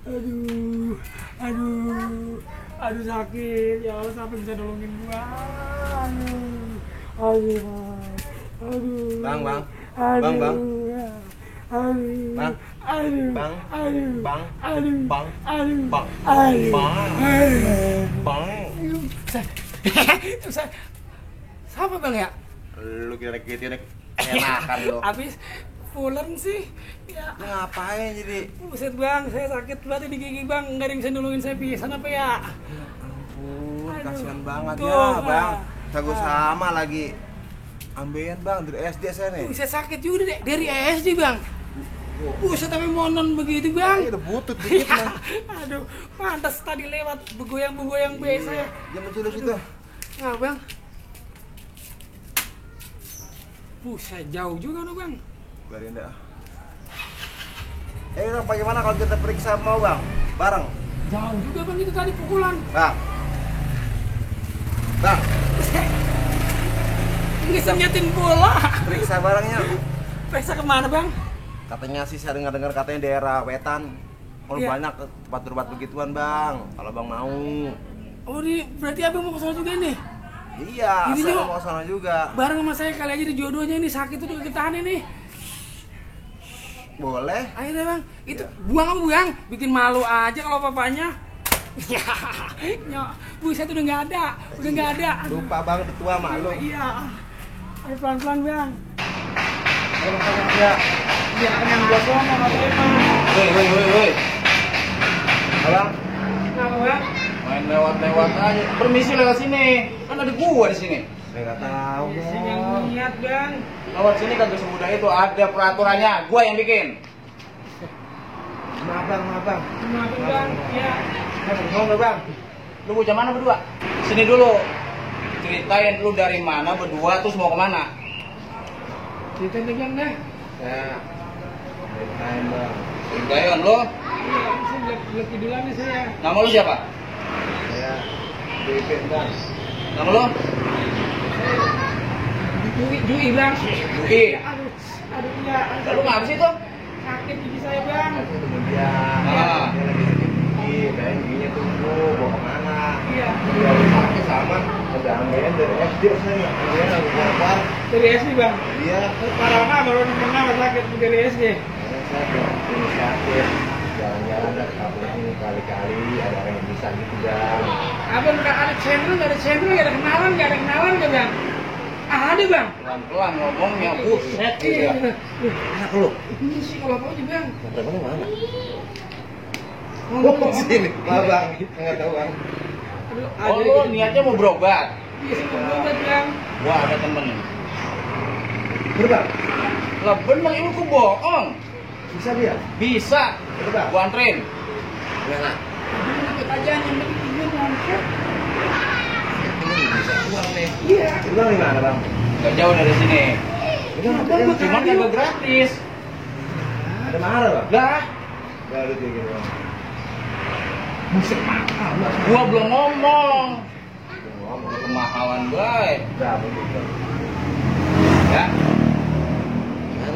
Aduh, aduh, aduh sakit. Ya Allah, sampai bisa nolongin gua. Aduh, aduh, Bang, bang, aduh, bang, bang, aduh, bang, aduh, bang, aduh, bang, aduh, bang, aduh, bang, aduh, bang. Siapa bang ya? Lu kira-kira enakan lu. Habis pulang sih. Ya. Lu ngapain jadi? Buset bang, saya sakit banget di gigi bang. Nggak ada yang bisa nolongin saya pisan apa ya? Ampun, Aduh, kasihan banget tuh, ya Kak. bang. Sagu sama lagi. Ambeien bang, dari SD saya nih. Buset sakit juga deh, dari SD bang. Buset tapi monon begitu bang. Udah butut dikit mah. Aduh, pantas tadi lewat begoyang-begoyang biasa ya. Dia menculus itu. Nah bang. Buset jauh juga no bang. Biarin dah. Bang, bagaimana kalau kita periksa mau bang? Bareng. Jauh juga bang itu tadi pukulan. Bang. Bang, Bisa nyetin bola. periksa barangnya. Periksa kemana bang? Katanya sih saya dengar katanya daerah Wetan. Kalau Iya. banyak tempat begituan bang. Kalau bang mau. Oh ini berarti abang mau ke sana juga nih? Iya, Ini saya juga. mau sana juga. Bareng sama saya kali aja di jodohnya ini sakit tuh ketahan ini. Boleh. Ayo deh bang, itu Ya. buang apa buang? Bikin malu aja kalau papanya. Ya, nyok, bu saya tuh udah nggak ada, Aduh. Lupa bang, udah tua malu. Iya, ayo pelan-pelan bang. Kalau bang ya. Iya kan yang gua ngomong sama saya bang. Woi. Abang, Kenapa bang? main lewat aja. Permisi lewat sini. Kan ada gua di sini. Saya nggak tahu. Sing yang niat bang. Lewat sini kagak semudah itu, ada peraturannya. Gua yang bikin. Maaf bang. Kenapa bang? Ya. Ngomong bang. Lu bocah mana berdua? Sini dulu. Ceritain lu dari mana berdua terus mau kemana? Cerita deh bang dah. Ya. Ceritain bang. Ceritain lu. Iya, saya belum tiduran nih saya. Nama lu siapa? Ya. Bebek bang. Nama lu? Jui bang. Jui. Aduh iya. Lu ngapa sih tuh? Sakit gigi saya bang. Kemudian dia lagi sakit gigi, dan giginya tumbuh, mau kemana? Iya. Dia sakit sama, udah ambeien dari SD saya, ambeien lagi keluar. Dari SD bang. Iya. Parah mah baru pernah sakit dari SD. Saya inisiatif jalan-jalan dari kampung ini kali-kali ada orang yang bisa gitu bang. Abang nggak ada channel, nggak ada kenalan nggak bang? Ada bang. Pelan-pelan ngomongnya, buset gitu ya. Enak lu. Ini sih kalau apa aja bang. Telepon mana? Ngomong Sini, bang. Nggak tahu bang. Aduh, Oh, lu niatnya mau berobat? Iya sih mau berobat bang. Gua ada temen. Bener lah bener, ini gua bohong. Bisa dia? Bisa. Bener gua anterin. Gimana? Ikut aja yang penting dia ngangkat. Ini bisa uang nih. Iya. Uang di mana bang? Gak jauh dari sini. Cuman kagak gratis. Ada mahal bang? Lah. Gak ada kayak gitu bang. Buset mahal. Gua belum ngomong. Kemahalan baik. Berapa tuh? Ya.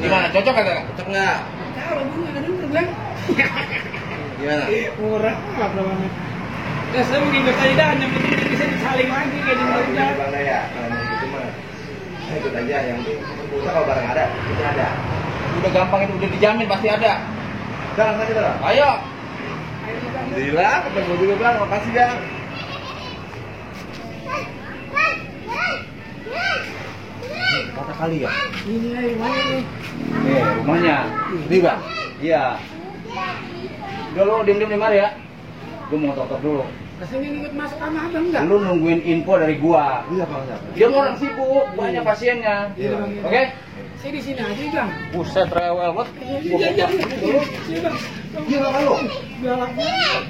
Gimana? Cocok kagak? Cocok nggak? Kalau gue nggak denger bang. Gimana? Murah apa namanya? Ya saya mungkin bertanya dah, yang penting bisa disaling lagi kayak di Kalau Malaysia. bang ya, kalau mau gitu mah, saya ikut aja. Yang pulsa kalau barang ada, itu ada. Udah gampang itu, udah dijamin pasti ada. Udah langsung kita lah. Ayo. Alhamdulillah, ketemu juga bang. Makasih bang. Kata kali ya? Ini ayo mana nih? Rumahnya. Ini bang? Iya. Udah lo diem-diem di mari ya. Gue mau totok dulu. Rasanya ikut masuk sama abang enggak? Lu nungguin info dari gua. Iya bang. Dia orang sibuk, banyak pasiennya. Iya, Bang. Oke? Saya di sini aja bang. Buset rewel banget. Iya bang. Iya bang lu. Galak banget.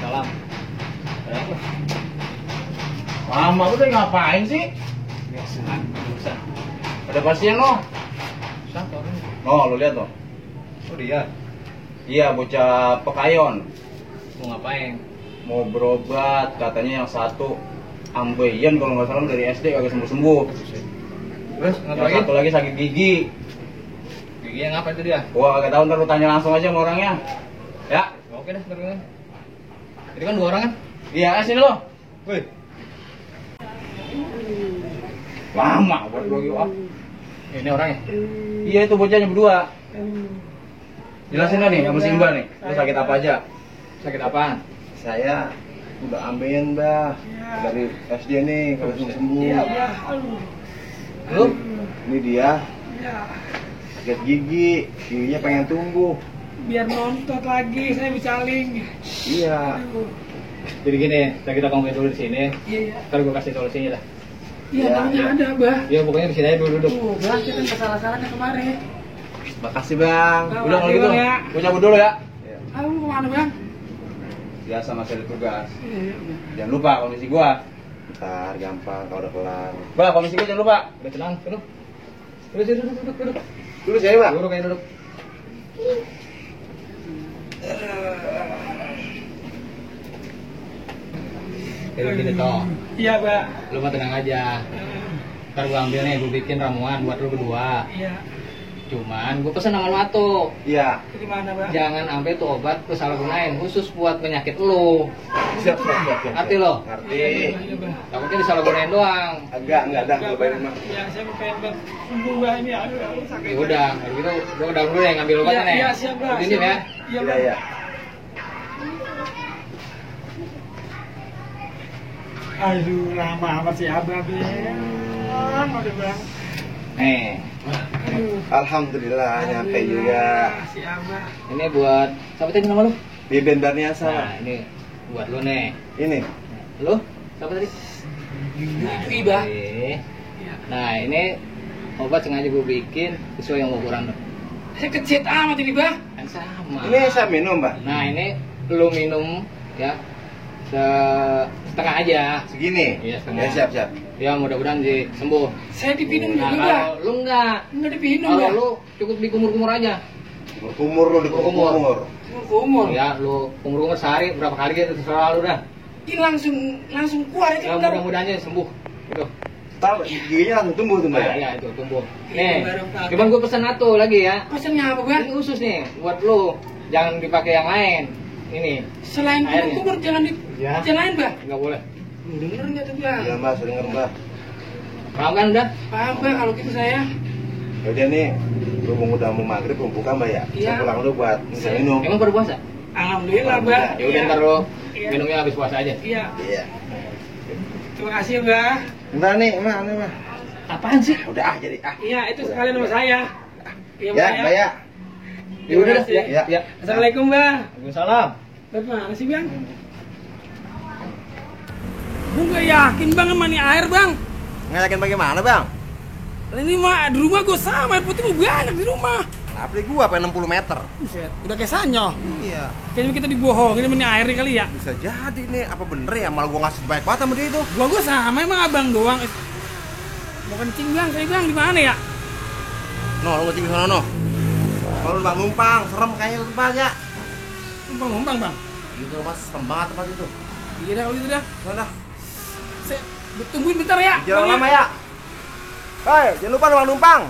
Salam. Mama udah ngapain sih? Biasa. Ada pasien lo? Siapa? Oh, lo lihat lo. Oh dia. Iya, bocah Pekayon. Mau ngapain? Mau berobat, katanya yang satu ambeien kalau nggak salah dari SD kagak sembuh-sembuh. Terus Yang satu lagi sakit gigi. Giginya ngapa itu dia? Gua kagak tahu, ntar lu tanya langsung aja sama orangnya. Ya? Oke dah, terus. Ini kan 2 orang kan? Iya, sini lo. Woi. Lama buat gua gitu. Ini orangnya. Iya, itu bocahnya berdua. Jelasin lah nih, yang mesti Mbak nih. Lu sakit apa aja? Sakit apaan? Saya udah ambeien, Mbah. Dari SD nih, kalau sembuh. Iya, Bah. Aduh. Lu? Ini dia Ya, sakit gigi, giginya pengen tumbuh. biar nontot lagi, saya bicaling. Iya. Aduh. Jadi gini, kita ngomongin dulu di sini. Iya, iya. Ntar gua kasih solusinya dah. Iya, Ya, namanya ya. ada, Bah. Ya pokoknya di sini aja dulu duduk. Tuh, Bah, kita kan kesalahan kemarin. Makasih, Bang. Bang. Udah kalau Makasih, gitu, Bang, ya. gua cabut dulu ya. Ya. Kamu kemana, Bang? Biasa masih ada tugas. Iya, iya, udah. Jangan lupa kondisi gua. Ntar gampang kalau udah kelar. Bah, kondisi gua jangan lupa. Udah tenang, duduk. Duduk. Dulu saya, Bang. Duduk kayak duduk. Jadi gini toh, Iya, Bah. lu mah tenang aja. Ntar gua ambil nih, gua bikin ramuan buat lu berdua. Iya. Cuman gua pesen sama lu atuh. Iya. Itu di mana, Bah? Jangan sampai tuh obat lu salah gunain khusus buat penyakit lu. Siap. Ngerti lo? Ngerti. Iya, iya, Bah. Takutnya disalahgunain doang. Enggak dah kalau bayar mah. Iya, saya mau pengen sembuh, Bah, ini. Aduh, sakit. Ya udah, kalau gitu gua udah dulu ya ngambil obatnya nih. Iya, siap, Bah. Ini ya. Iya, Bah. Iya. Aduh, lama amat sih Abah, Bang. Aduh, Bang. Nih, Aduh. Alhamdulillah nyampe juga. Si Abah. ini buat siapa tadi nama lu? Biben Nah, Darniasa. ini buat lu nih. Ini. Lu? Siapa tadi? Itu Ibah. Oke. Iya. Nah, ini obat sengaja gue bikin sesuai yang ukuran lu. Saya kecil amat ini, Bah. Kan sama. Ini saya minum, Mbak. Nah, ini lu minum ya setengah aja. Segini. Iya, setengah. Ya, siap. Ya mudah-mudahan sembuh. Saya dipinum Nah, juga, Bah. kalau lu enggak, Enggak dipinum, kalau Bah. lu cukup dikumur-kumur aja. Berkumur lu, dikumur. Umur. Ya, lu kumur-kumur sehari berapa kali gitu terserah lu dah. Ini langsung keluar Ya itu, Bang. mudah-mudahan aja sembuh. Gitu. Tahu giginya langsung tumbuh tuh, Mbak. Nah, ya itu tumbuh. Iya, Nih, baru pakai. cuman gue pesen satu lagi ya. Pesannya apa, Bang? Ini khusus nih buat lu. Jangan dipakai yang lain. Ini Selain Airnya. kumur jangan Ya. jangan, Bah. nggak boleh. Denger nggak tuh, Bang? Iya, Mbak, sudah denger, Mbak. Paham kan udah? Paham, Bang, kalau gitu saya. Ya udah nih, berhubung udah mau maghrib belum buka, Mbak ya. Iya. Saya pulang dulu buat bisa minum. Emang pada puasa? Alhamdulillah, Bah. Ya udah ntar lu Iya. minumnya habis puasa aja. Iya. Iya. Terima kasih, Bah. Bentar nih, Mbak. Apaan sih? Udah jadi Iya, itu sekalian sama saya. Iya, Ya, Mbak, Mbak ya. Ya udah dah. Terima Ya. kasih. Ya. Assalamualaikum, Bang. Waalaikumsalam. Bagaimana sih, Bang? Gue gak yakin, Bang, sama nih air, Bang. Nggak yakin bagaimana, Bang? Ini mah di rumah gue sama, air putih mah banyak di rumah. Apalagi gua apa 60 meter. Buset, udah kayak sanyo. Iya. Kayaknya kita dibohongin sama nih air nih kali ya. Bisa jadi nih, apa bener ya? Malah gua ngasih banyak banget sama dia itu. Gua sama, emang abang doang. Mau kencing, Bang, saya Bang, di mana ya? No, lu ngecing sana, no. Kalau Bang numpang, serem kayaknya tempatnya. Numpang, Bang. Gitu, Mas, serem banget tempat itu. Iya dah, kalau gitu dah. Mana? Saya tungguin bentar ya. Jangan Bang, lama ya. Hei, jangan lupa Bang numpang.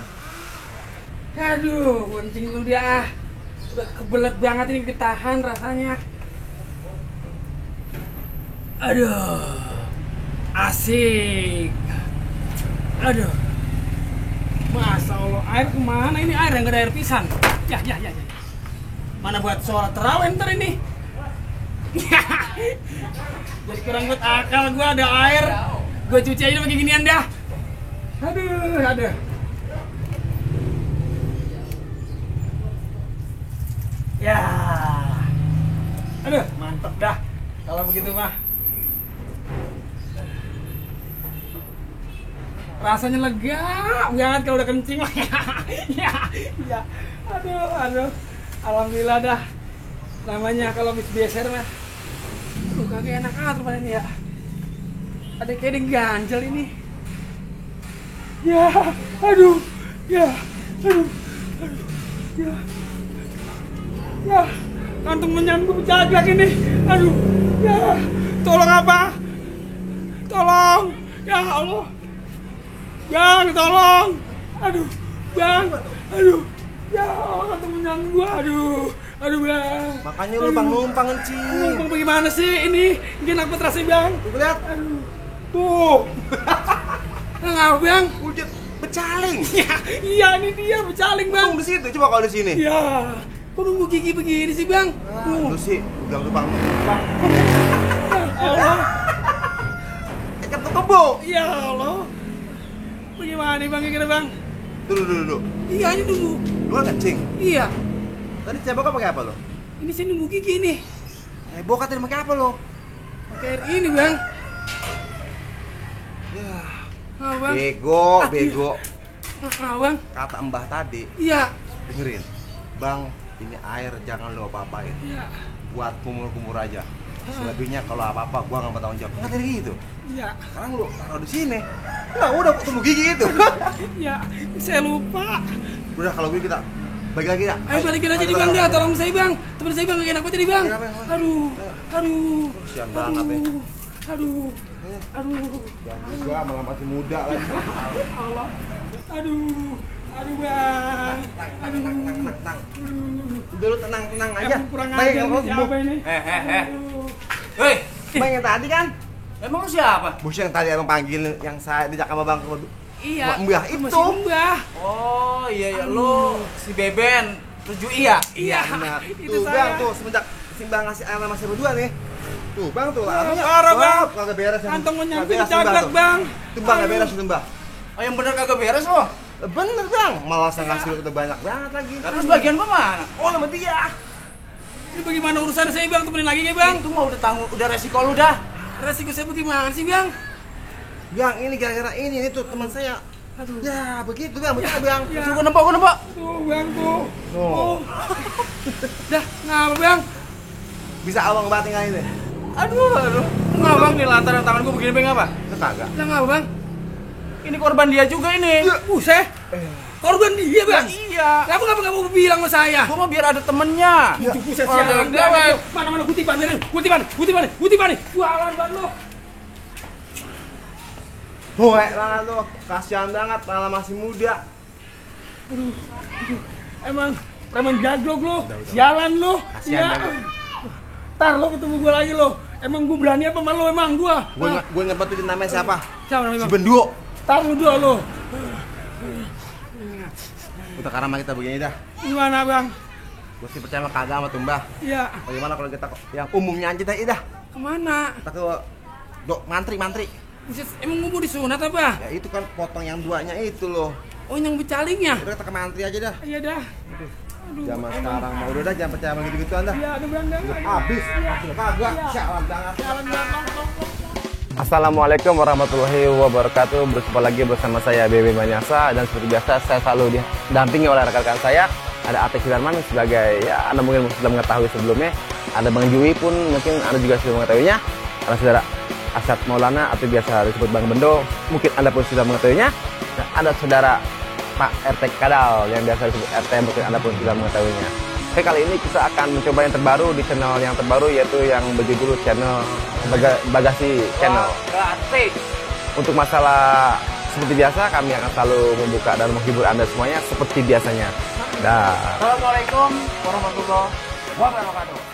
Aduh, kencing dulu dia. Ah. Udah kebelet banget ini ditahan rasanya. Aduh. Asik. Aduh. Masa Allah, air kemana ini? Air yang gak ada air pisan. Ya. Mana buat sholat terawih ntar ini? Jadi kurang buat akal gua ada air. Gua cuci aja pakai ginian dah. Aduh. Ya. Aduh, mantep dah. Kalau begitu mah. Rasanya lega banget kalau udah kencing. Ya. Aduh. Alhamdulillah dah. Namanya kalau habis beser mah. Aduh, kagak enak amat rupanya ini ya. Ada kayak diganjel ini. Ya, aduh. Ya. Ya, kantung menyan gue jagak ini. Aduh. Ya. Tolong apa? tolong. Ya Allah. Bang, tolong. Aduh, Bang. Aduh. Ya Allah, temen gua. Aduh, Bang. Makanya lu bang numpang encing. Numpang bagaimana sih ini? Gini aku terasa, Bang. Tuh lihat. Aduh. Tuh. Ngapa, Bang? Udah becaling. Iya, ini dia becaling, Bang. Tunggu di situ, coba kalau di sini. Ya. Kok nunggu gigi begini sih, Bang? Lu sih, udah tuh bang numpang. Allah. Ikat tuh kebo. Ya Allah. Bagaimana nih, Bang? Gini, Bang? Dulu. Iya, ini dulu. Lu kan kencing. Iya. Tadi cebok pakai apa lo? Ini saya nunggu gigi nih. Cebok tadi pakai apa lo? Pakai air ini, Bang. Ya. Ah, Bang. Bego. Ah, Bang. Kata mbah tadi, Iya. dengerin. Bang, ini air jangan lo apa-apain. Iya. Buat kumur-kumur aja. Selebihnya kalau apa-apa gua nggak mau tanggung jawab. Nggak tadi gitu. Iya. Sekarang lu taruh di sini. Nah, udah ketemu gigi itu. Iya. Saya lupa. Udah kalau gitu kita bagi lagi ya. Ayo balikin aja di Bang dah, tolong saya, Bang. Temen saya, Bang, gak enak banget nih, Bang. Aduh. Kasihan banget ya. Aduh. Yang juga malah masih muda lagi. Allah. Aduh, Bang. Tenang. Udah lu tenang aja. Kurang Baik, ajar kalau nih, siapa ini? Aduh. Hei, Bang yang tadi kan? emang lu siapa? Bos yang tadi abang panggil yang saya dijak sama Bang Iya. Mbah Masih itu. Mbah. Oh iya, lu si Beben 7i ya? Iya. Benar. Itu Tuh saya. Bang tuh semenjak Simbang ngasih air sama saya berdua nih. Tuh Bang tuh Parah, Bang. Kagak beres yang Kantong kagak nyangkut beres, dijagat, tuh, Bang. Tuh Bang gak beres tuh Mbah. Oh yang bener kagak beres lo? Bener Bang, malah saya ngasih udah banyak banget lagi. Terus bagian gua mana? Oh sama dia. Ini bagaimana urusan saya, Bang? Temenin lagi ya, Bang. Itu mah udah tanggung, udah resiko lu dah. Resiko saya bagaimana sih, Bang? Bang ini gara-gara ini tuh teman saya. Aduh. Ya begitu Bang, betul Bang. Ya. Gua nempok. Tuh, Bang, tuh. Oh. Dah, ngapa, Bang? Bisa abang batin ini. Aduh. Enggak bang, nih lantaran tangan gua begini bang apa? Itu kagak. Dah, ngapa, Bang? Ini korban dia juga ini. Buset. Korban dia, Bang. Iya. Kenapa nggak mau bilang sama saya? Gua mau biar ada temennya. Buset, Oh, sialan dewek. banget. Mana kutipan ini? Kutipan nih. Jualan banget lo. Boek banget lo, kasihan banget, malah masih muda. Emang preman jaglok lo. Sialan lo. Kasihan Ya. banget. Ntar lo ketemu gua lagi lo. Emang gua berani apa sama lo emang gua? Gue ngebetutin namanya siapa? Siapa namanya, Si Bang? Benduo. Ntar lu dua lo. Udah karena kita begini dah. Gimana, Bang? Gue sih percaya sama kagak sama Tumbah. Iya. Bagaimana kalau kita yang umumnya aja dah. Kemana? Kita ke mantri. Buset, emang gua mau disunat apa? Ya itu kan potong yang duanya itu loh. Oh, yang becalingnya? Udah kita ke mantri aja dah. Iya dah. Zaman sekarang mau udah dah jangan percaya sama gitu-gituan dah. Iya, ada Bang. Habis, sudah kagak. Sialan banget. Jalan Bang. Assalamualaikum warahmatullahi wabarakatuh. Berjumpa lagi bersama saya Bebe Manyasa. Dan seperti biasa saya selalu didampingi oleh rekan-rekan saya. Ada Atek Hilarman sebagai, ya Anda mungkin sudah mengetahui sebelumnya. Ada Bang Jui pun mungkin Anda juga sudah mengetahuinya. Ada saudara Asyad Maulana atau biasa disebut Bang Bendo, mungkin Anda pun sudah mengetahuinya. Dan ada saudara Pak RT Kadal yang biasa disebut RT, mungkin Anda pun sudah mengetahuinya. Oke, kali ini kita akan mencoba yang terbaru di channel yang terbaru, yaitu yang berjudul channel Bagasi Channel. Gratis. Untuk masalah seperti biasa, kami akan selalu membuka dan menghibur Anda semuanya seperti biasanya. Dah. Assalamualaikum warahmatullahi wabarakatuh.